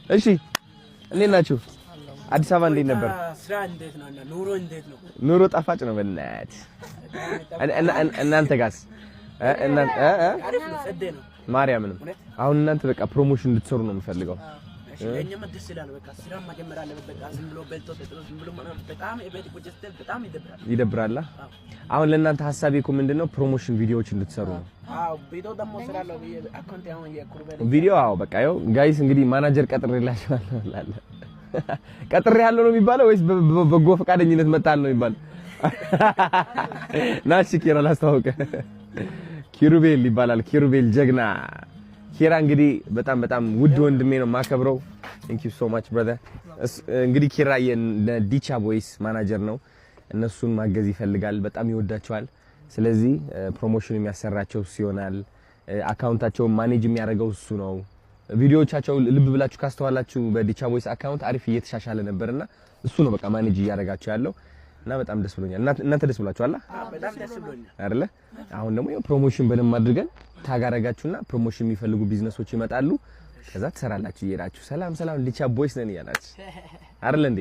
እሺ፣ እንዴት ናችሁ? አዲስ አበባ እንዴት ነበር? ስራ እንዴት ነው? እና ኑሮ እንዴት ነው? ኑሮ ጣፋጭ ነው። በእናትህ እናንተ ጋስ እ አሪፍ ነው፣ ጸዴ ነው። ማርያምንም አሁን እናንተ በቃ promotion እንድትሰሩ ነው የምፈልገው። እሺ፣ ለእኛም ደስ ይላል። በቃ ስራ መጀመር አለበት። በቃ ዝም ብሎ በልቶ ጠጥቶ ዝም ብሎ መኖር በጣም የቤት ቁጭ ስትል በጣም ይደብራል። ይደብራላ። አሁን ለእናንተ ሀሳቤ እኮ ምንድነው promotion ቪዲዮዎች እንድትሰሩ ነው። አዎ፣ ቪዲዮ ደግሞ ስራለሁ ብዬ account አሁን የኩርቤል ቪዲዮ አዎ፣ በቃ ያው guys እንግዲህ ማናጀር ቀጥሬላችኋለሁ እላለሁ። ቀጥሬ ያለው ነው የሚባለው ወይስ በጎ ፈቃደኝነት መጣል ነው የሚባለው? ና እሺ፣ ኪራ ላስተዋውቅህ። ኪሩቤል ይባላል። ኪሩቤል ጀግና። ኪራ እንግዲህ በጣም በጣም ውድ ወንድሜ ነው የማከብረው። Thank you so much, brother። እንግዲህ ኪራ የዲቻ ቦይስ ማናጀር ነው። እነሱን ማገዝ ይፈልጋል። በጣም ይወዳቸዋል። ስለዚህ promotion የሚያሰራቸው እሱ ይሆናል። Account ኣቸውን manage የሚያደርገው እሱ ነው። ቪዲዮዎቻቸው ልብ ብላችሁ ካስተዋላችሁ በዲቻ ቦይስ account አሪፍ እየተሻሻለ ነበርና እሱ ነው በቃ manage እያደረጋቸው ያለው እና በጣም ደስ ብሎኛል። እናንተ ደስ ብሏችኋል? በጣም ደስ ብሎኛል። አይደለ? አሁን ደግሞ ያው promotion በደንብ አድርገን tag አረጋችሁና promotion የሚፈልጉ ቢዝነሶች ይመጣሉ። ከዛ ትሰራላችሁ እየሄዳችሁ ሰላም ሰላም ዲቻ ቦይስ ነን እያላችሁ አይደለ እንዴ?